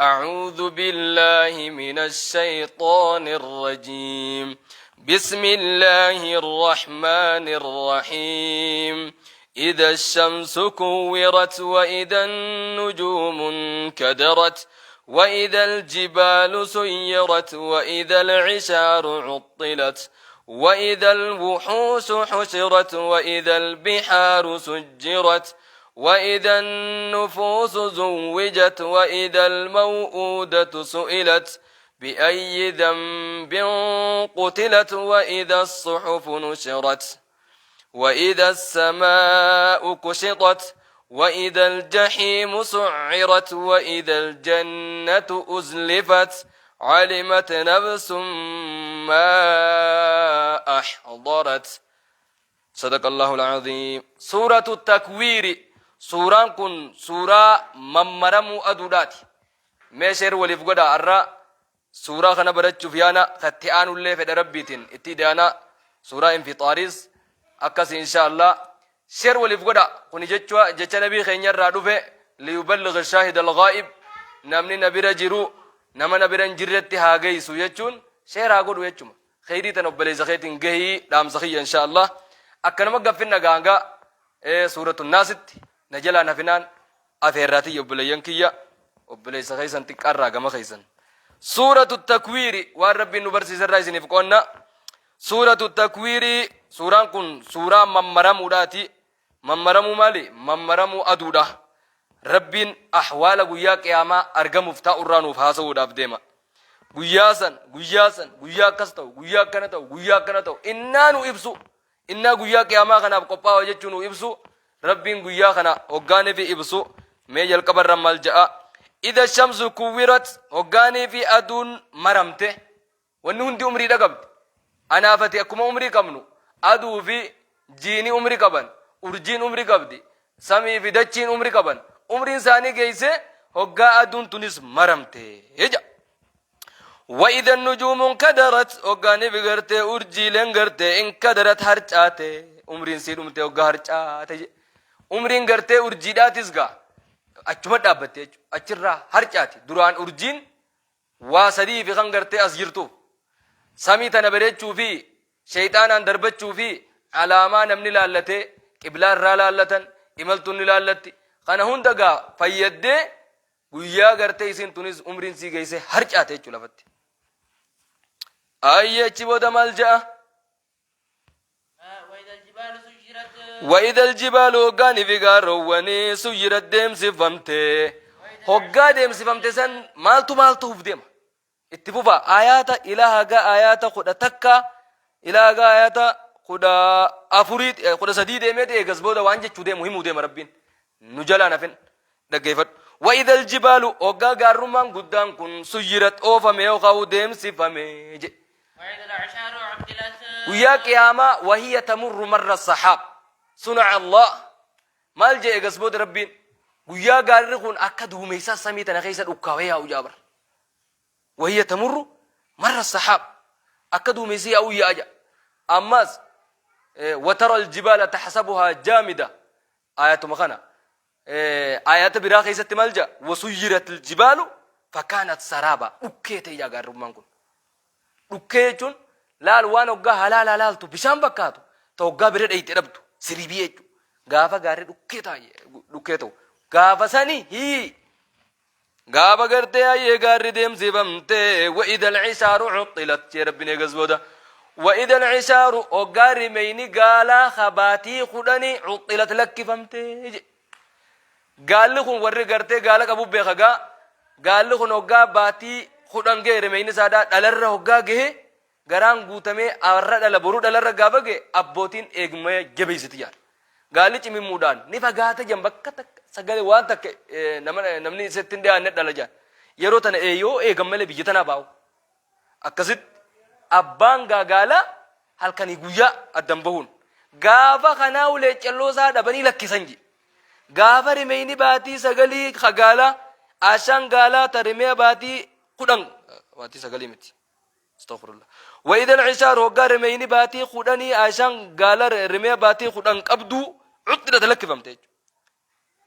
أعوذ بالله من الشيطان الرجيم بسم الله الرحمن الرحيم إذا الشمس كورت وإذا النجوم انكدرت وإذا الجبال سيرت وإذا العشار عطلت وإذا الوحوش حشرت وإذا البحار سجرت وإذا النفوس زوجت وإذا الموءودة سئلت بأي ذنب قتلت وإذا الصحف نشرت وإذا السماء كشطت وإذا الجحيم سعرت وإذا الجنة أزلفت علمت نفس ما أحضرت صدق الله العظيم سورة التكوير suuraan kun suuraa mammaramuu aduudhaati mee share waliif godha arra suuraa kana barachuuf yaana katti aanullee fedha rabbiitiin itti idaana suuraa infixaaris akkas insha allah share waliif godha kuni jecha jecha nabii keenya irraa dhufe liyuballigh shaahid alghaa'ib namni na bira jiru nama na bira hin jirretti haa geessu jechuun share haa godhu jechuma kheyrii tana obboleessa keetiin gahii dhaamsa kiyya insha allah akkanuma gaffinna gaanga suuratu naasitti na jalaan hafinaan afeerraa tiyya obboleeyyan kiyya obboleessa keessan xiqqaarraa gama keessan suuratu takwiiri waan rabbiin nu barsiise irraa isiniif qoonna suuratu takwiiri suuraan kun suuraa mammaramuudhaati mammaramuu maali mammaramuu aduudha rabbiin ahwaala guyyaa qiyaamaa argamuuf taa'urraa nuuf haasa'uudhaaf deema guyyaa san guyyaa san guyyaa akkas ta'u guyyaa akkana ta'u guyyaa akkana ta'u innaa nu ibsu innaa guyyaa qiyaamaa kanaaf qophaa'aa jechuu nu ibsu rabbiin guyyaa kana hoggaanii fi ibsu mee jalqaba irra maal ja'a idha shamsu kuwwirat hoggaanii fi aduun maramte wanni hundi umriidha qabdi anaafati akkuma umrii qabnu aduu fi jiini umri qaban urjiin umri qabdi samii fi dachiin umri qaban umriin isaanii geeyse hoggaa aduun tunis maramte jedha وإذا النجوم انكدرت hoggaanii fi gartee urjiileen gartee انكدرت harcaate umriin sii dhumte hoggaa harcaate jedhe umriin gartee urjiidhaatis gaa achuma dhaabbatte jechuudha achirraa harcaate duraan urjiin waa sadii fi kan gartee as jirtuuf samii tana bareechuu fi sheyxaanaan darbachuu fi alaamaa namni laallatee qiblaa irraa laallatan imaltuun ni laallatti kana hunda gaa fayyaddee guyyaa gartee isin tunis umriin sii geesse harcaate jechuudha lafatti. Ayyee achi booda maal ja'a? وإذا الجبال سيرت وإذا الجبال hoggaanii fi gaarroowwanii سيرت deemsifamte hoggaa deemsifamte san maaltu maaltu deema itti fufa ayaata ilaa haga ayaata 11 ilaa haga ayaata 14 13 deemee eegas booda waan jechuu deemu himuu deema rabbiin nu jalaan hafin dhaggeeffadhu وإذا الجبال hoggaa gaarrummaan guddaan kun سيرت oofame yookaan deemsifame je وإذا العشار عطلت guyyaa qiyaamaa وهي تمر مر السحاب صنع الله maal jee eegas booda rabbiin guyyaa gaarri kun akka duumeysaa samii tana keessa dhukkaawee yaa'u jaabar وهي تمر مر السحاب akka duumeysi yaa'u yaa'a ja ammas وترى الجبال تحسبها جامدة ayatuma kana ayata biraa keessatti maal jaa وسيرت الجبال فكانت سرابا dhukkee ta'e jaa gaarrummaan kun dhukkee jechuun laal waan hoggaa halaal halaaltu bishaan bakkaatu ta hoggaa bira dhayite dhabdu siribii jechuudha gaafa gaarri dhukkee ta'a dhukkee ta'u gaafa sani hii gaafa gartee ayyee gaarri deemsifamte وإذا العشار عطلت jee rabbiin eegas booda وإذا العشار hoggaa rimeyni gaalaa habaatii 10 عطلت lakkifamte je gaalli kun warri gartee gaala qabu beeka gaa gaalli kun hoggaa baatii 10 gahe rimeyni isaadhaa dhalarra hoggaa gahe garaan guutamee arra dhala boruu dhalarra gaafa gahe abbootiin eegmee jabeessiti jaal gaalli cimimmuudhaan ni fagaata jan bakka takka sagalee waan takka nama namni isatti hin dhiyaanne dhala jaan yeroo tana yoo eegan malee biyya tanaa baa'u akkasitti abbaan gaagaalaa halkanii guyyaa addan bahuun gaafa kanaa ulee calloo isaa dhabanii lakkisan je gaafa rimeyni baatii 9 kagaalaa ashaan gaalaa ta rimee baatii 10 baatii 9 miti astaghfirullah وإذا العشار hoggaa rimeyni baatii 10 ashaan gaala rimee baatii 10 qabdu عطلت lakkifamte jechuudha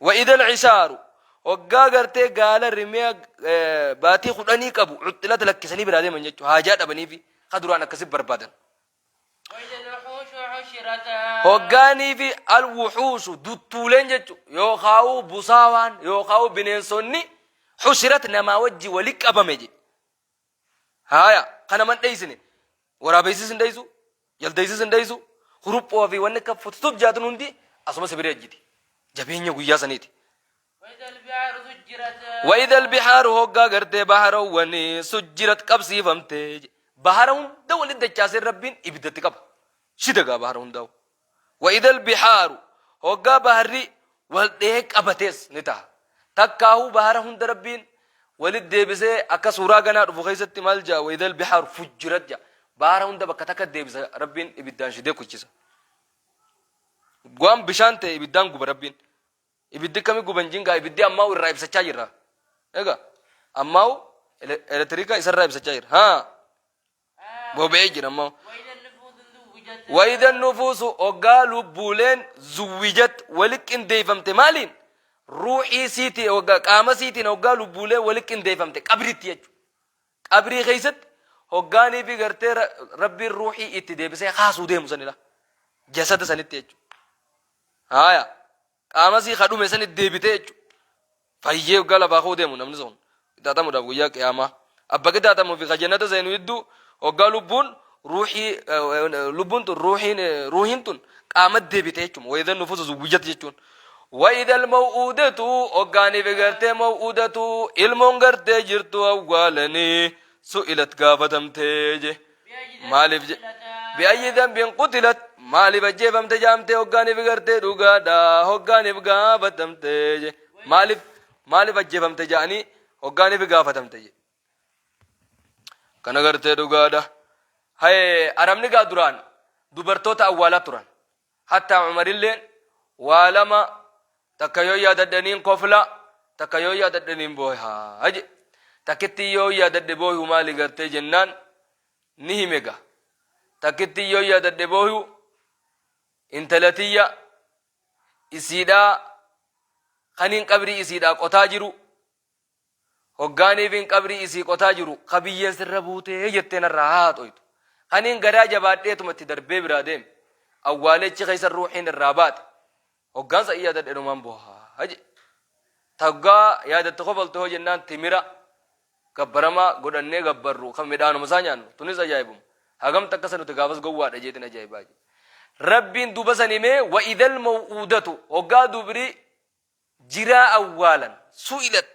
وإذا العشار Hoggaa gartee gaala rimee baatii kudhanii qabu cuxxilata lakkisanii biraa deeman jechuudha. Haajaa dhabaniifi ka duraan akkasi barbaadan. Hoggaaniifi alwuxuushu duttuuleen jechuudha. Yookaa'uu busaawaan yookaa'uu bineensonni xushirat namaa wajji wali qabame jedhe. Haaya kana man dheeysine waraabeysis hin dheeysu jaldeeysis hin dheeysu huruphoo fi wanni akka fututut jaatun hundi asuma si bira ejjiti. Jabeenya guyyaa saniiti. Wa'idha albihaaru hoggaa gartee baharoowwani sujjirat qabsiifamte. Bahara hunda walitti dachaasee Rabbiin ibiddatti qaba. Shida gaa bahara hundaa'u. Wa'idha albihaaru hoggaa baharri wal dhahee qabatees ni taha. Takkaahuu bahara hunda Rabbiin walitti deebisee akka suuraa ganaa dhufu keessatti maal ja'a wa'idha albihaaru fujjirat ja'a. Bahara hunda bakka takka deebisa Rabbiin ibiddaan shidee kuchisa. Waan bishaan ta'e ibiddaan guba Rabbiin. Ibiddi kami guban jingaa ibiddi ammaa'u irraa ibsachaa jirra. Egaa ammaa'u elektiriika isarraa ibsachaa jira. Haa boba'ee jira ammaa'u. Wayida nufuusu hoggaa lubbuuleen zuwwijat wali qindeeffamte maaliin? Ruuxii siitiin hoggaa qaama siitiin hoggaa lubbuuleen wali qindeeffamte qabritti jechuudha. Qabrii keessatti hoggaanii fi gartee rabbiin ruuxii itti deebisee kaasuu deemu sanidha. Jasada sanitti jechuudha. Haaya. Qaama sii ka dhume sanitti deebitee jechuudha. Fayyee hoggaa lafaa ka'uu deemu namni sun. Qixaaxamuudhaaf guyyaa qiyaamaa. Abba qixaaxamuu fi ka jannata seenu hedduu hoggaa lubbuun ruuxii lubbuun tun ruuxiin ruuhiin tun qaama deebite jechuudha. Wayidhan nufusa zuwwijat jechuun. Wayidhal maw'uudatu hoggaanii fi gartee maw'uudatu ilmoon gartee jirtu awwaalanii su'ilat gaafatamtee je. Maaliif je bi'ayyi dhanbin qutilat maaliif ajjeefamte jaamtee hoggaaniif gartee dhugaadha hoggaaniif gaafatamte je maaliif maaliif ajjeefamte ja'anii hoggaaniif gaafatamte je kana gartee dhugaadha haye arabni gaa duraan dubartoota awwaalaa turan Hattaa Umarilleen waa lama takka yoo yaadadhe niin kofla takka yoo yaadadhe niin booha jedhe. Takkittiin yoo yaadadhe boohu maali gartee jennaan ni hime gaa. Takkittiin yoo yaadadhe boohu intala tiyya isiidhaa kaniin qabrii isiidhaa qotaa jiru Hoggaaniifin qabrii isii qotaa jiru ka biyyeen sirra buutee jettee narraa hahaxoytu. Kaniin garaa jabaadheetuma itti darbee biraa deeme. Awwaalee achi keessa ruuhiin irraa baate. Hoggaan san yaadadhe numaan booha jedhe. Ta hoggaa yaadatte kofaltu hoo jennaan timira gabbaramaa godhannee gabbarru kan midhaanuma isaa nyaannu tunis ajaa'ibuma. Hagam takka isa nuti gaafas gowwaadha jeetin ajaa'ibaa jedhe. Rabbiin duuba san himee wa idal maw'uudatu hoggaa dubri jiraa awwaalan, su'ilat,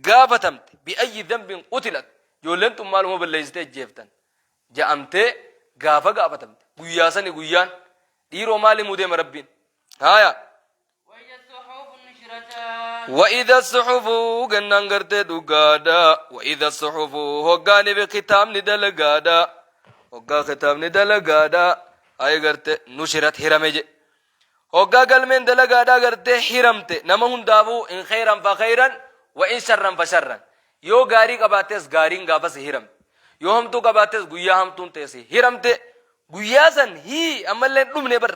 gaafatamte, bi'ayyi dhanbin qutilat, ijoolleen tun maaluma balleessitee ajjeeftan ja'amtee gaafa gaafatamte guyyaa sani guyyaan dhiiroo maal himuu deema Rabbiin haaya. Wa'idha suxufu gannaan gartee dhugaadha. Wa'idha suxufu hoggaani fi kitaabni dalagaadha. Hoggaa kitaabni dalagaadha. Ayi garte nushirat hirame jedhe. Hoggaa galmeen dalagaadhaa gartee hiramte nama hundaafuu in kheyran fa kheyran wa in sharran fa sharran. Yoo gaarii qabaattes gaariin gaafasi hiramte. Yoo hamtuu qabaattes guyyaa hamtuun teesi hiramte. Guyyaa san hii ammallee hin dhumne bar.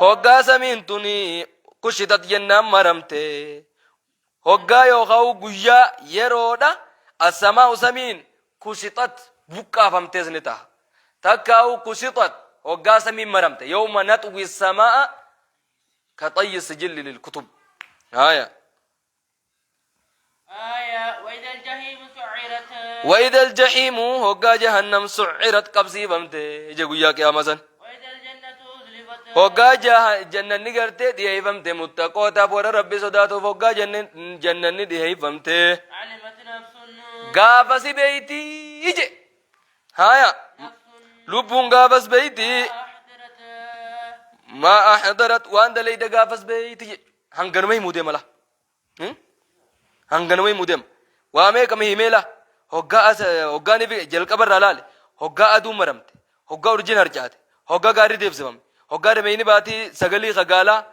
Hoggaa samiin tuni kushitat jennaan maramte. Hoggaa yookaan guyyaa yeroodha assamaa'u samiin kushixat buqqaafamtees ni taha. Takkaa'u kushixat hoggaa samiin maramte yawma naxwi samaa'a ka xayyi sijilli lil kutub. Haaya. آية وإذا الجحيم سعرت Wa'idha aljahiimu hoggaa jahannam sucirat qabsiifamte je guyyaa qiyaamaa san. وإذا الجنة أزلفت Hoggaa jannanni gartee dhiheeyfamte muttaqootaaf warra Rabbi sodaatuuf hoggaa jannanni dhiheeyfamte. علمت نفس Gaafasi beeyti je. Haaya lubbuun gaafas beeyti أحضرت maa ahdarat waan dalayda gaafas beeyti je. Hanganuma himuu deema laa. Hanganuma himuu deema. Waa meeqama himee laa. Hoggaa as hoggaan ifi jalqaba irraa laale. Hoggaa aduun maramte. Hoggaa urjiin harcaate. Hoggaa gaarri deebsifame. Hoggaa rimeeyni baatii sagalii ka gaalaa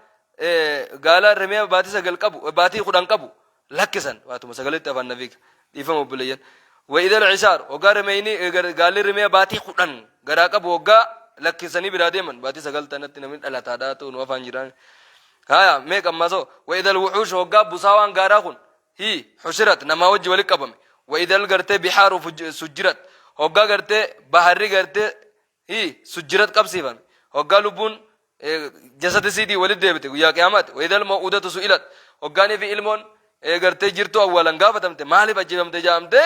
gaalaa rimee baatii sagal qabu baatii 10 qabu lakkisan baatuma sagalitti afaan nafiika dhiifama obboleeyyan. Wa idal cisaar hoggaa rimeeyni gaalli rimee baatii 10 garaa qabu hoggaa lakkisanii biraa deeman baatii sagal tanatti namni dhalataadhaa ta'u nu afaan jiraan. Haya meeqa ammaa soo wa idal wuxuushu hoggaa busaawaan gaaraa kun hi xushirat namaa wajji wali qabame wa idal gartee bihaaru sujjirat hoggaa gartee baharri gartee hi sujjirat qabsiifame hoggaa lubbuun jasada isiitii walitti deebite guyyaa qiyaamaatti wa idal maw'udatu su'ilat hoggaanii fi ilmoon gartee jirtu awwaalan gaafatamte maaliif ajjeefamte jaamte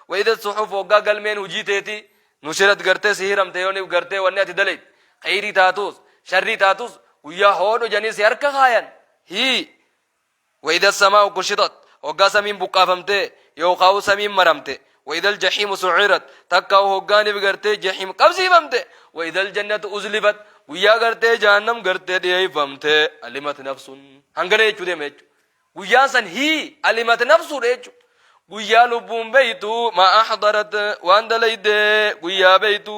wa idal suxuf hoggaa galmeen hujii teetii nushirat gartee si hiramte yooniif gartee wanni ati dalayte kheyrii taatus sharrii taatus guyyaa hoodho janii si harka kaayan hii wa idha samaa'u kushitat hoggaa samiin buqqaafamte yookaa'u samiin maramte wa idha aljahiimu su'irat takkaa'u hoggaaniif gartee jahiim qabsiifamte wa idha aljannatu uzlifat guyyaa gartee jahannam gartee dhiyeeffamte alimat nafsun hangana jechuu deema jechuu Guyyaan san hii alimat nafsuudha jechu. Guyyaa lubbuun beeytu maa ahdarat waan dalayde guyyaa beeytu.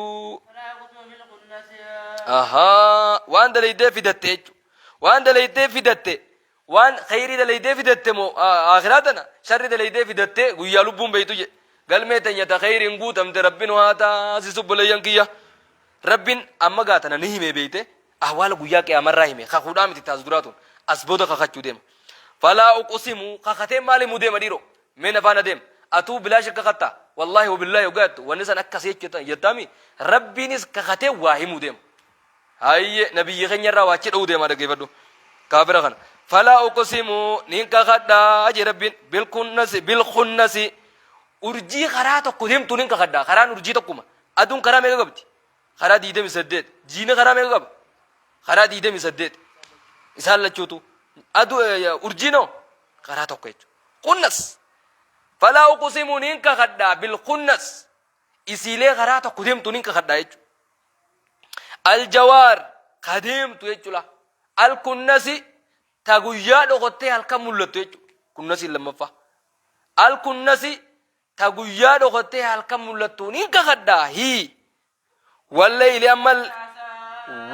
Ahaa waan dalaydee fidatte jechu. Waan dalaydee fidatte waan kheyrii dalaydee fidatte moo akhiraa tana sharri dalaydee fidatte guyyaa lubbuun beeytu je. Galmee teenya ta kheyriin guutamte rabbi nu haa taasisu obboleeyyan kiyya. Rabbin amma gaa tana ni hime beeyte ahwaala guyyaa qiyaamarraa hime kakuudhaa miti taas duraa tun as booda kakachuu deema. Falaa uqsimu kakatee maal himuu deema dhiiroo mee na faana deema atuu bilaashi kakattaa wallaahi wabillaahi hoggaa jettu wanni san akkasii jettaami Rabbiinis kakatee waa himuu deema. Hayye nabiyyi keenya irraa waa achi dha'uu deema dhaggeeffadhu kaafira kana. Falaa uqsimu nin kakadhaa jee Rabbiin bilkunnasi bilkunnasi urjii karaa tokko deemtu nin kakadhaa karaan urjii tokkuma Aduun karaa meeqa qabdi? Karaa 28. Jiini karaa meeqa qaba? Karaa 28. Isaan lachuutu. Adu urjiin hoo? Karaa tokko jechuudha. Qunnas. Falaa uqsimu niin kakadhaa bil qunnas. Isiilee karaa tokko deemtu niin kakadhaa jechuudha. Aljawaar ka deemtu jechuudha. Alkunnasi ta guyyaa dhokottee halkan mul'attu jechuudha. Kunnasiin lammaffaa. Alkunnasi ta guyyaa dhokattee halkan mul'attu nin kakadha hii wallayli ammal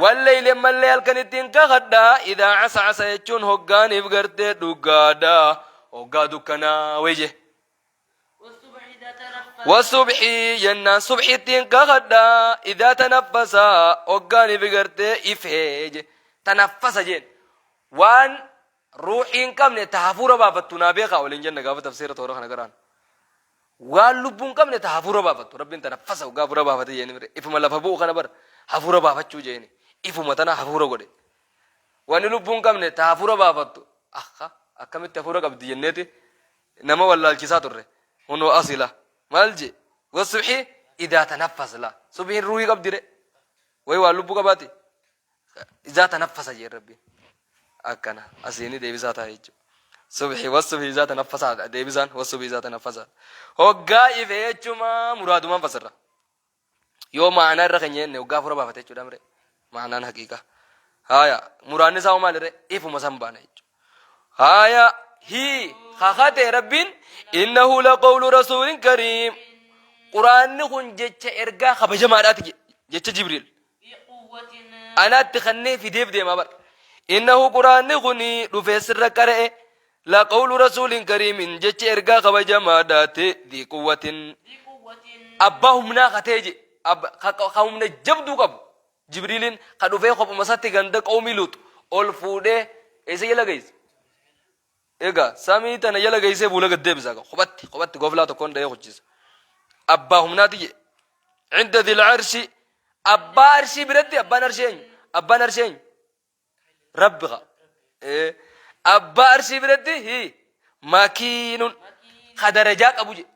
wallayli ammallee halkanitti hin kakadha idaa casacasa jechuun hoggaaniif gartee dhugaadha hoggaa dukkanaa wayye wasubxii jennaan subxiitti hin kakadha idaa tanaffasa hoggaaniif gartee ifee je tanaffasa jeen waan Ruuhii hin qabne ta hafuura baafattu naa beekaa waliin jenna gaafa tafsiira toora kana garaan. Waan lubbuu hin qabne ta hafuura baafattu rabbiin tana fasa hoggaa hafuura baafate jeeni mire ifuma lafa bu'u kana bar hafuura baafachuu jeeni ifuma tana hafuura godhe. Wanni lubbuu hin qabne ta hafuura baafattu akka akkamitti hafuura qabdi jenneeti nama wallaalchisaa turre hunoo asila maal je wasubhi idaa tanaffas la subhiin ruuhii qabdi re wayi waan lubbuu qabaati Izaa tanaffasa jeen rabbiin. Akkana asiini deebisaa ta'a jechuudha. Subhi wasubhi izaa tanaffasa deebisaan wasubhi izaa tanaffasa. Hoggaa ife jechuma muraadumaan fasirra. Yoo ma'anaa irra keenya jenne hoggaa hafuura baafate jechuudha mire. Ma'anaan haqiiqaa. Haaya muraanni isaa hoo maali ree? Ifuma san baana jechuudha. Haaya hii kakate rabbiin innahu laqawlu rasuulin kariim. Quraanni kun jecha ergaa kabajamaadhaati jecha Jibriil. Anaatti kannee fideef deema bar. Innahu quraanni kuni dhufee sirra qara'e laqawlu rasuulin kariimin jecha ergaa kabajamaadhaati dii quwwatin abbaa humnaa katee je ka humna jabduu qabu jibriiliin ka dhufee kophuma isaatti ganda qawmii luut ol fuudhee eessa jala geesse Egaa samii tana jala geessee fuula gad deebisa egaa kophatti kophatti goflaa tokkoon dhahee kuchisa. Abbaa humnaati jedhe. Inda dhil arshi abbaa arshii biratti abbaan arshii eenyu? Abbaan arshii eenyu? Rabbi kaa. Ee, Abbaa arshii biratti hi makiinun ka darajaa qabu jedhe.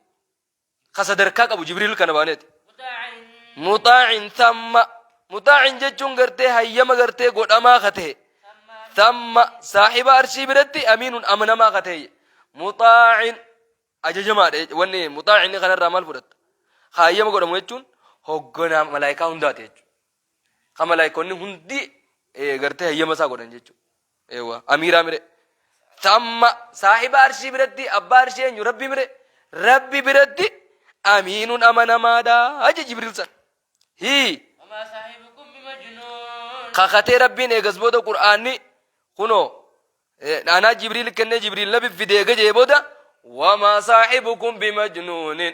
Ka sadarkaa qabu Jibriil kana baaneeti. Muxaacin thamma muxaacin jechuun gartee hayyama gartee godhamaa ka ta'e thamma saahiba arshii biratti amiinun amanamaa ka ta'e muxaacin ajajamaadha wanni muxaacin kanarraa maal fudhatta ka hayyama godhamu jechuun hogganaa malaayikaa hundaati jechuudha ka malaayikonni hundi gartee hayyama isaa godhan jechuudha Eewwa amiiraa mire. Tamma saahiba arshii biratti abbaa arshii eenyu rabbi mire. Rabbi biratti amiinuun amanamaadha aje Jibriil san. Hii. Wamaa saahibukum bimajnuun. Kakatee rabbiin eegas booda qur'aanni kunoo anaa Jibriil kennee Jibriil nabi fide eega jee booda wamaa saahibukum bimajnuunin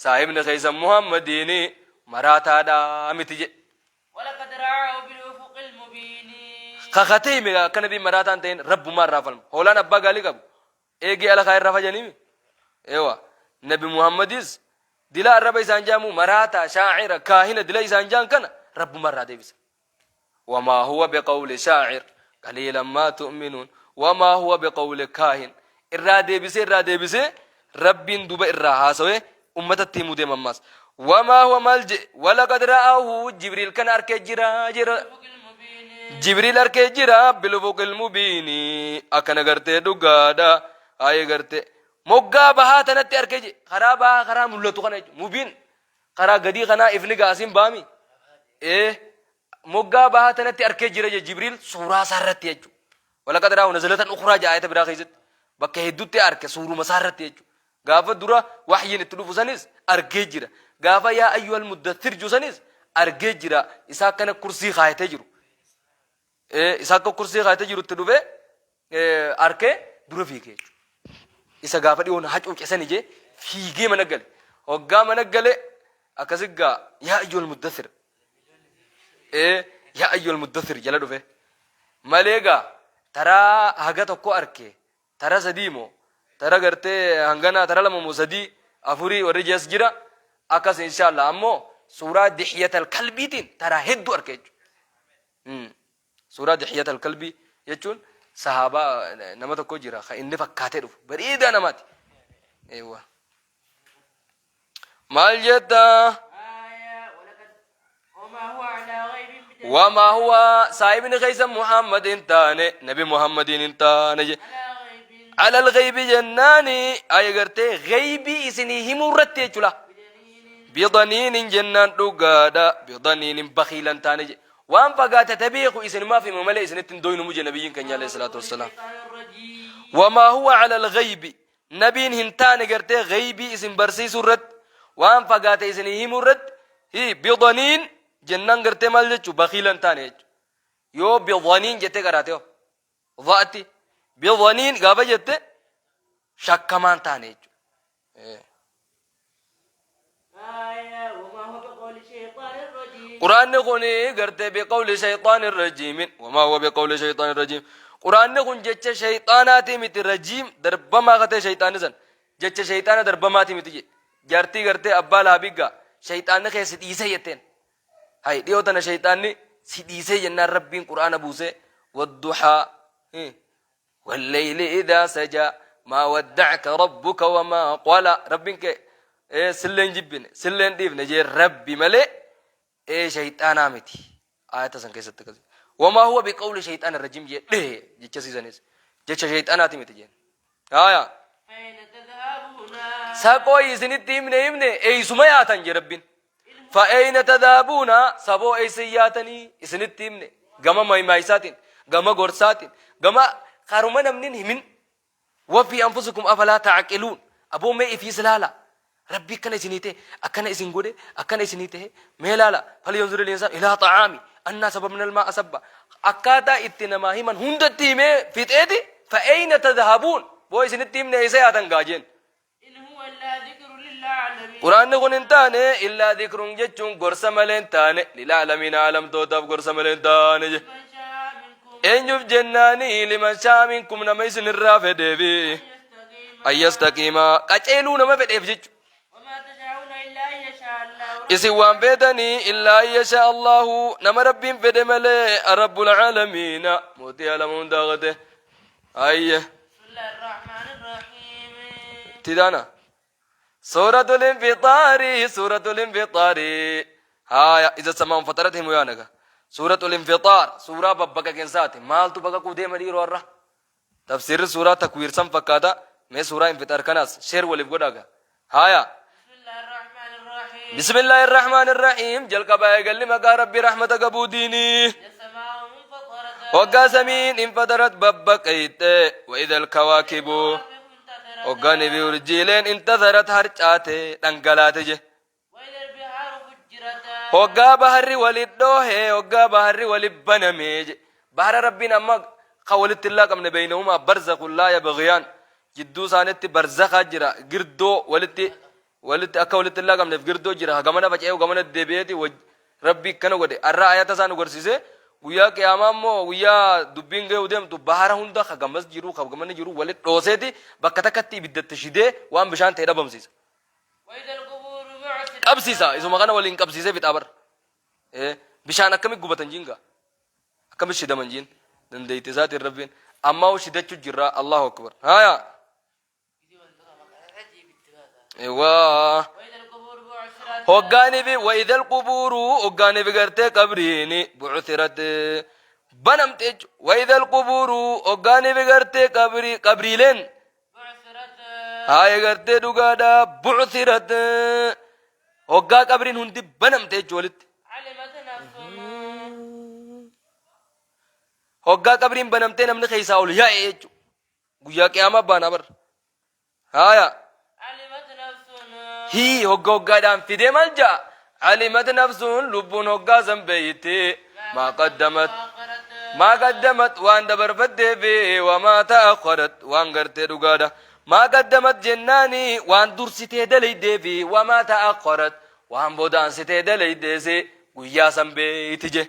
saahibni keessan Muhammadiini maraataadha miti jedhe. Walaqad ra'aahu bil-ufuqil mubiini. Kakatee hime akka nabiin maraataa hin ta'in rabbumaa irraa falma. Hoolaan abbaa gaalii qabu eegee ala kaa'ee irraa fajaniimi. Eewa nabi Muhammadis dila arraba isaan jaamu maraataa shaacira kaahina dila isaan jaan kana rabbumaa irraa deebisa. Wamaa huwa biqawli shaacir qaliilan maa tu'minuun wamaa huwa biqawli kaahin irraa deebisee irraa deebisee rabbiin duba irraa haasawee ummatatti himuu deema ammaas. Wamaa huwa maal jedhe walaqad ra'aahu Jibriil kana arkee jira jira Jibriil arkee jira bilufuqil mubiini akkana gartee dhugaadha ayee gartee moggaa bahaa tanatti arkee je karaa bahaa karaa mul'atu kana jechuudha mubiin karaa gadii kanaa ifni gaasiin baami ee moggaa bahaa tanatti arkee jira je Jibriil suuraa isaa irratti jechuudha. Walaqad ra'aahu nazalatan ukhraa jedha ayata biraa keessatti bakka hedduutti arke suuruma isaa irratti jechuudha. Gaafa dura wahyiin itti dhufu sanis argee jira. Gaafa yaa ayyuhal muddathir jiru sanis argee jira. Isaa akkana kursii kaayatee jiru. Isaa akka kursii kaayatee jiru itti dhufee arkee dura fiigee jechuudha. Isa gaafa dhiyoon hacuuce sani jee fiigee mana gale. Hoggaa mana gale akkasi gaa yaa ayyuhal muddathir. Yaa ayyuhal muddathir jala dhufe. Malee gaa taraa haga tokko arke tara sadii moo tara gartee hangana tara lama moo sadii afurii warri jees jira akkas inshallah ammoo suuraa dihiyatal kalbiitiin taraa hedduu arke jechuudha. Suuraa dihiyatal kalbii jechuun sahaabaa nama tokko jira kan inni fakkaatee dhufu bareedaa namaati. Eewwa. Maal jetta? Wamaa huwa saahibni keessa Muhammad hin taane nabi Muhammadiin hin taane je. Alal ghaybi jennaani ay gartee ghaybii isinii himuu irratti jechuudha. Bidaniinin jennaan dhugaadha bidaniinin bakiilan taane je. Waan fagaate ta beeku isinumaaf hima malee isinitti hin doynumu je nabiyyiin keenya alayhi salaatu wassalaam. Wamaa huwa alal ghaybi Nabiin hin taane gartee ghaybii isin barsiisuu irratti waan fagaate isinii himuu irratti hi bidaniin jennaan gartee maal jechu bakiila hin taane jechu yoo bidaniin jettee qaraate hoo dha'atti bidaniin gaafa jette shakkamaan taane jechu. Quraanni kun gartee biqawli shayxaani rajiimin wamaa huwa biqawli shayxaani rajiim. Quraanni kun jecha shayxaanaatii miti rajiim darbamaa katee shayxaanni san jecha shayxaana darbamaatii miti jedhe. Jaartii gartee abbaa lahabiggaa shayxaanni kee si dhiisee jetteen. Hay dhiyoo tana shayxaanni si dhiisee jennaan rabbiin quraana buusee wadduhaa Walleyli idaa sajaa maa wadda'aka rabbuka wamaa qala rabbiin kee ee silleen jibbine silleen dhiifne jee rabbi malee ee shayxaanaa miti aayata san keessatti akkas wamaa huwa biqawli shayxaana rajim jee dhehe jecha siisanis jecha shayxaanaati miti jeen haaya Ayna tadhabuuna. saqoo isinitti himne himne eeysuma yaatan jee rabbiin Fa'eeyna tadhaabuuna saboo eessa yaatanii isinitti himne gama maymaayisaatiin gama gorsaatiin gama karuma namni hin himin wafii anfusikum afalaa ta'aqiluun aboo mee ifiis laala rabbi akkana isinii ta'e akkana isin godhe akkana isinii ta'e mee laala falyanzuri linsaan ilaa xa'aami annaa sababna almaa asabba akkaataa itti namaa himan hundatti himee fixeeti fa'eeyna tadhabuun boo isinitti himne eessa yaatan gaajeen In huwa illaa dhikrun lil'aalamiin. Qur'aanni kun hin taane illaa dhikrun jechuun gorsa malee hin taane lil'aalamiin aalamtootaaf gorsa malee hin taane je. Liman shaa'a minkum Eenyuuf jennaani liman shaa'a minkum nama isinirraa fedheefi an yastaqiima. an yastaqiima qaceeluu nama fedheef jechu. Wamaa tashaa'uuna illaa an yashaa'a Allaahu Isin waan feetanii illaa an yashaa Allahu nama Rabbiin fedhe malee rabbul aalamiina mootii aalama hundaa qate. Ayye. Tidana. Suratul Infixaari, Suratul Infixaari. Haya, iza samaan fatarat himu yaa naga. Suratul Infixaar, suuraa babbaqaqinsaati. Maaltu baqaquu deema dhiiroo har'a? Tafsiirri suuraa takwiir san fakkaata. Mee suuraa Infixaar kanaas sheer waliif godhaa gaa. Haya. Bismillahir Rahmanir Rahiim. Jalqaba eegalli maqaa Rabbii rahmata qabuu diinii. Hoggaa samiin infatarat babbaqayxe wa idal kawaakibu hoggaan fi urjiileen intasarat harcaate dhangalaate je. Hoggaa baharri walit dhoohe hoggaa baharri walit baname je. Bahara Rabbiin amma ka walitti hin laaqamne beeynahumaa barzakhun laa yabghiyaan jidduu isaanitti barzakhaa jira girdoo walitti walitti akka walitti hin laaqamneef girdoo jira ka gamana faca'ee gamana deebi'eeti Rabbi akkana godhe arra ayata isaa nu garsiise. Guyyaa qiyaamaa immoo guyyaa dubbiin ga'uu deemtu bahara hunda ka gamas jiru ka gamanni jiru walitti dhooseeti bakka takkatti ibiddatti shidee waan bishaan ta'e dhabamsiisa. Qabsiisa isuma kana waliin qabsiisee fixaa bar. Bishaan akkami gubatan jiin gaa. Akkami shidaman jiin dandeetti isaatiin rabbiin ammaa hoo shidachuu jirra Allahu akbar. Haaya. Eewwaa. Hoggaanifi wa idal qubuuru hoggaanifi gartee qabriini bu'uthirat banamte jechuudha. Wa idal qubuuru hoggaanifi gartee qabrii qabriileen haaya gartee dhugaadha bu'uthirat hoggaa qabriin hundi banamte jechuudha walitti. Hoggaa qabriin banamtee namni keessaa ol yaa'e jechuudha. Guyyaa qiyaamaa baanaa bar. Haaya. Alimat nafsun. Hii hogga hoggaadhaan fidee maal ja'a? Alimat nafsun lubbuun hoggaa san beeyti. Maa qaddamat. Maa qaddamat waan dabarfattee fi wamaa ta'akhkharat waan gartee dhugaadha. Maa qaddamat jennaani waan dursitee dalaydee fi wamaa ta'akhkharat waan boodaansitee dalaydeesi guyyaa san beeyti je.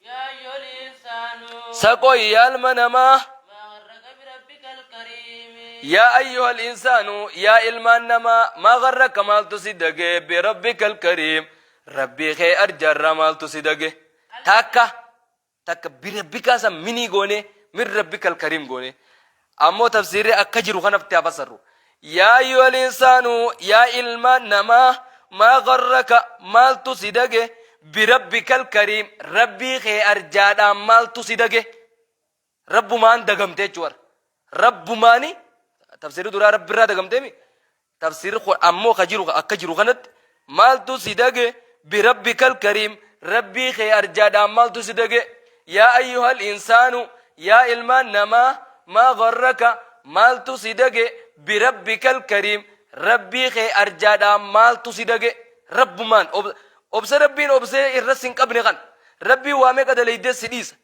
Yaa ayyuhal insaanu. Saqoy yaa ilma namaa. Maa garraka birabbikal kariimi. Yaa ayyuhal insaanu yaa ilmaan namaa maa garraka maaltu si dage birabbikal kariim rabbii kee arjaarraa maaltu si dage takka takka birabbikaa san minii goone min rabbikal kariim goone ammoo tafsiirri akka jiru kanatti haa fassarru Yaa ayyuhal insaanu yaa ilmaan namaa maa garraka maaltu si dage birabbikal kariim rabbii kee arjaadhaan maaltu si dage rabbumaan dagamte jechuudha rabbumaani tafsiirri duraa rabbirraa dagamteemi Tafsiirri kun ammoo ka jiru akka jiru kanatti maaltu si dage birabbikal kariim rabbii kee arjaadhaan maaltu si dage yaa ayyuhal insaanu yaa ilmaan namaa maa garraka maaltu si dage birabbikal kariim rabbii kee arjaadhaan maaltu si dage rabbumaan obsa rabbiin obsee irra sin qabne kan rabbiin waa meeqa dalaydee si dhiisa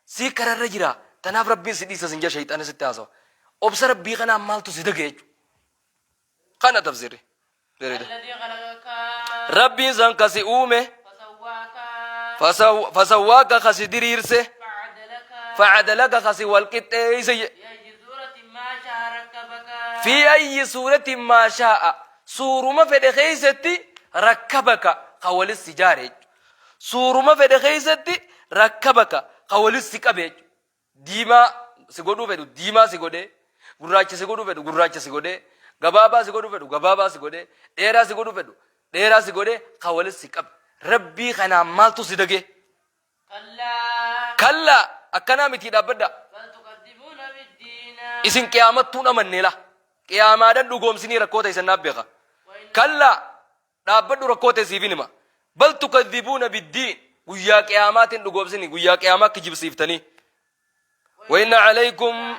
sii kararra jira tanaaf rabbiin si dhiisa sin jaa shayxaana sitti haasawa obsa rabbii kanaan maaltu si dage jechuudha. Kana tafsirri. Bareeda. Alladhii khalaqaka. Rabbiin san ka si uume Fasawwaaka. fasawwaaka ka si diriirse Fa'adalaka. fa'adalaka ka si wal qixxeeyse je. Fi ayyi suuratin maa shaa'a rakkabaka. Fi ayyi suuratin maa shaa'a suuruma fedhe keeysatti rakkabaka ka walis si jaare jechuudha. Suuruma fedhe keeysatti rakkabaka ka walis si qabe jechuudha. Diimaa si godhuu fedhu diimaa si godhee, gurraacha si godhuu fedhu gurraacha si godhee, gabaabaa si godhuu fedhu gabaabaa si godhee, dheeraa si godhuu fedhu dheeraa si godhee ka walis si qabe. Rabbii kanaan maaltu si dagee? Kallaa. Kallaa akkanaa mitii dhaabbadhaa. Bal tukaddibuuna biddiina. Isin qiyaamattuun amannee laa. Qiyaamaadhaan dhugoomsinii rakkoo teessan naaf beeka. Kallaa Dhaabbadhu rakkoo tee siifin hima. Bal tukadhibuuna biddiin. Guyyaa qiyaamaatiin dhugoomsini. Guyyaa qiyaamaa kijibsiiftanii. Wa inna alaykum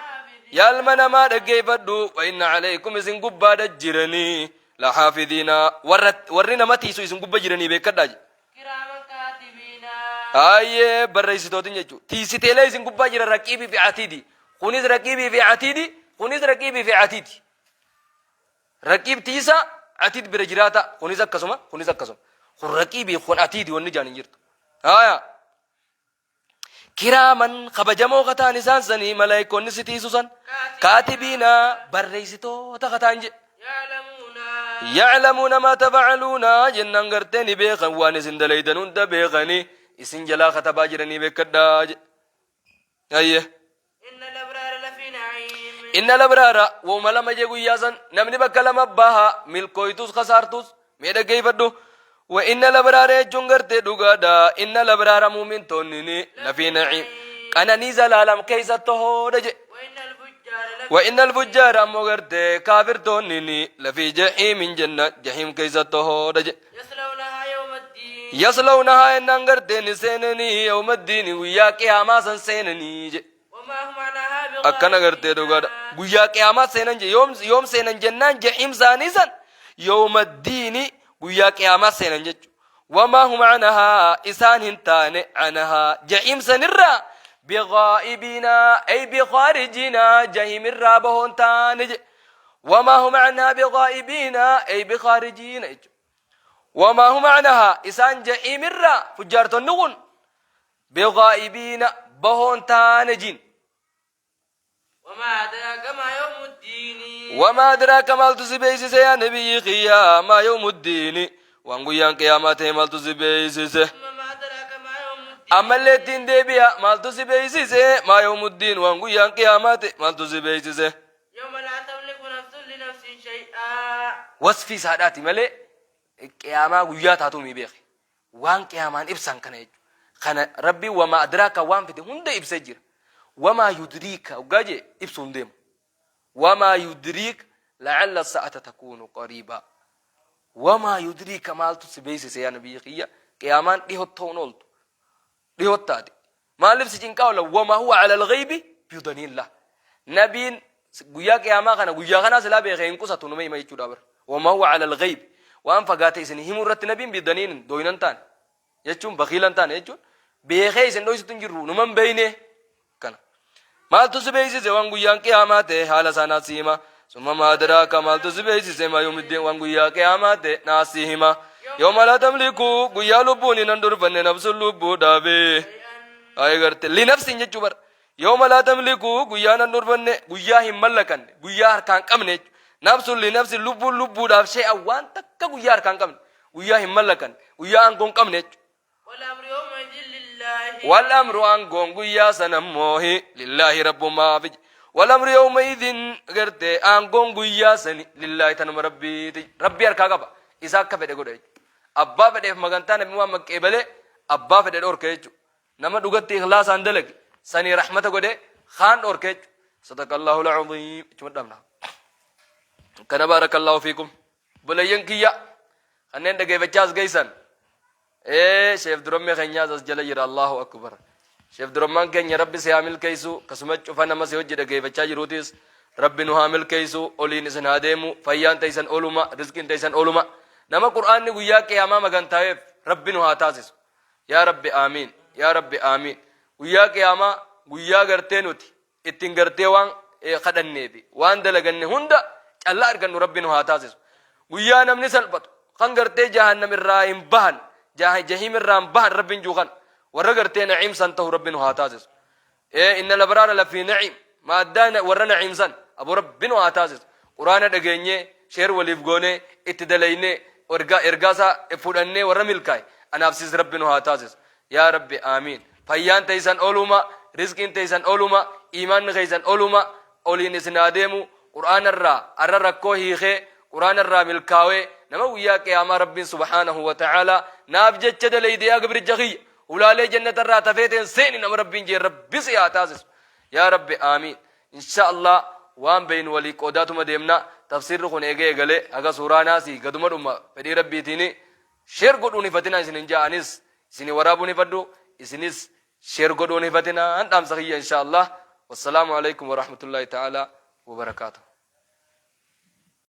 yaa ilma namaa dhaggeeffadhu. Wa inna alaykum isin gubbaadha jiranii. Lahaafidiina warra warri nama tiisu isin gubba jiranii beekadhaa jedhe. Kiraaman kaatibiina. Ayyee barreessitootin jechuudha. Tiisiteelee isin gubbaa jira raqiibii fi atiidi. Kunis raqiibii fi atiidi. Kunis raqiibii fi atiidi. Raqiib tiisaa, atiid bira jiraata. Kunis akkasuma, kunis akkasuma. Kun raqiibii, kun atiidi wanni jaan hin jirtu. Haaya. Kiraaman kabajamoo kataan isaan sanii malaayikoonni si tiisu san kaatibiina barreessitoota kataan jedhe. Ya'lamuuna maa tafa'aluuna jennaan gartee ni beekan waan isin dalaydan hunda beekanii isin jalaa katabaa jiranii beekadhaa jedhe. Ayyee. Inna labraara lafii na'iim. Inna labraara woma lama jee guyyaa san namni bakka lama baha milkooytus kasaartus mee dhaggeeffadhu. Wa inna labraara jechuun gartee dhugaadha. Inna labraara muumintoonni lafii na'iim. Qananii zalaalam keessa tohoodha je. Wa inna alfujjaara lafii Wa inna alfujjaara ammoo gartee kaafirtoonni lafii jahiimin jenna jahiim keessa tohoodha je. Yaslawnahaa yawmaddiin. Yaslawnahaa jennaan gartee ni seenanii yawmaddiini guyyaa qiyaamaa san seenanii je. Wamaa hum anhaa Akkana gartee dhugaadha. Guyyaa qiyaamaa seenan je yoom yoom seenan jennaan jahiim isaanii san yawmaddiini guyyaa qiyaamaa seenan jechu. Wamaa hum anahaa isaan hin taane anahaa jahiim sanirraa bighaa'ibiina ay bikhaarijiina jahiimirraa bahoon taane je. Wamaa hum anhaa bighaa'ibiina ay bikhaarijiina jechuudha. Wamaa hum anahaa isaan jahiimirraa fujjaartonni kun Bighaa'ibiina bahoon taane jiin. Wamaa adraaka maa yawmuddiini. Wamaa adraaka maaltu si beeysise yaa nabiyyi kiyya maa yawmuddiini waan guyyaan qiyaamaa ta'e maaltu si beeysise. Summa maa adraaka maa yawmuddiini. Ammallee ittiin deebi'a maaltu si beeysise maa yawmuddiin waan guyyaan qiyaamaa ta'e maaltu si beeysise. Yawma laa tamliku nafsun li nafsin shay'aa. Wasfii isaadhaati malee qiyaamaa guyyaa taatuu mii beeki. Waan qiyaamaan ibsan kana jechuudha. Kana Rabbiin wamaa adraaka waan fide hunda ibsee jira. Wamaa yudriika hoggaa jee ibsuu hin deemu. Wamaa yudriik la'alla sa'ata takuunu qariibaa. Wamaa yudriika maaltu si beeksise yaa nabiyyi kiyya qiyaamaan dhihoo ta'uun ooltu. Dhihoo taate. Maaliif si cinqaa oola? Wamaa huwa ala al-ghaybi bidaniillah. Nabiin guyyaa qiyaamaa kana guyyaa kanaa silaa beekee hin qusatu numa hima jechuudha bara. Wamaa huwa ala al-ghaybi. Waan fagaate isin himuu irratti nabiin bidaniin dooynan taane jechuun bakiilan taane jechuun beekee isin dhoysutu hin jirru numa hin beeyne kana. Maaltu si beeksise waan guyyaan qiyaamaa ta'e haala isaa naaf si hima. Summa maa adraaka maaltu si beeksise maa yawmiddiin waan guyyaa qiyaamaa ta'e naaf si hima. Yawma laa tamliku guyyaa lubbuun hin durfanne nafsun lubbuu dhaabee. Ay garte li nafsin jechuu bar. Yawma laa tamliku guyyaa nan durfanne guyyaa hin mallakanne guyyaa harkaan qabne jechuudha. Nafsun li nafsin lubbuun lubbuudhaaf shay'an waan takka guyyaa harkaan qabne guyyaa hin mallakanne guyyaa aangoo hin qabne jechuudha. Wal amru yawmaidhin lillaahi. Wal amru aangoon guyyaa sana immoo lillaahi rabbumaafi. Wal amru yawmaidhin gartee aangoon guyyaa sani lillaahi tanuma rabbiiti. Rabbii harkaa qaba. Isa akka fedhe godha jechuudha. Abbaa fedheef magantaa nabi Muhammad qeebalee abbaa fedhe dhorka jechuudha. Nama dhugatti ikhlaasaan dalage sanii rahmata godhe kaan dhorka jechuudha. Sadaqallahu al-aziim. Jechuun dhabna. Kana baarakallahu fiikum. Obboleeyyan kiyya kanneen dhageeffachaa as geessan ee sheef durammee keenyaas as jala jira Allahu akbar sheef durammaan keenya rabbi si haa milkeessu kasuma cufa nama si hojii dhageeffachaa jiruutis rabbi nu haa milkeessu oliin isin haa deemu fayyaan teessan oluma rizqiin teessan oluma nama qur'aanni guyyaa qiyaamaa magantaa'eef rabbi nu haa taasisu yaa rabbi aamiin yaa rabbi aamiin guyyaa qiyaamaa guyyaa gartee nuti ittiin gartee waan kadhannee fi waan dalaganne hunda callaa argannu rabbi nu haa taasisu. Guyyaa namni salphatu kan gartee jahannam irraa hin bahan jahiim irraa hin bahan rabbiin juu kan warra gartee naciim san ta'u rabbi nu haa taasisu. Inna labraara lafii naciim maaddaa warra naciim san abu rabbi nu haa taasisu. Quraana dhageenyee sheer waliif goonee itti dalaynee ergaa isaa fudhannee warra milkaa'e anaaf sis rabbi nu haa taasisu. Yaa Rabbi Aamiin. Fayyaan teeysan oluma, rizqiin teeysan oluma, iimaanni keeysan oluma, oliin isin haa deemu, Qur'aana irraa arra rakkoo hiikee, Qur'aana irraa milkaawee, nama guyyaa qiyaamaa Rabbiin subhaanahu wa ta'aalaa naaf jecha dalayde yaa gabricha kiyya, hulaalee jannata irraa tafeeteen seeni nama Rabbiin jee Rabbi si haa taasisu. Yaa Rabbi Aamiin. Insha Allah waan beeynu walii qoodaatuma deemna. Tafsiirri kun eega eegalee haga suuraa naasii gaduma dhuma fedhii Rabbiitiini. Share godhuun hifatinaa isinin ja'a anis isini waraabuun hifadhu isinis share godhuun hifatinaa an dhaamsa kiyya insha Allah wassalaamu alaikum warahmatullahi ta'ala wabarakaatuh.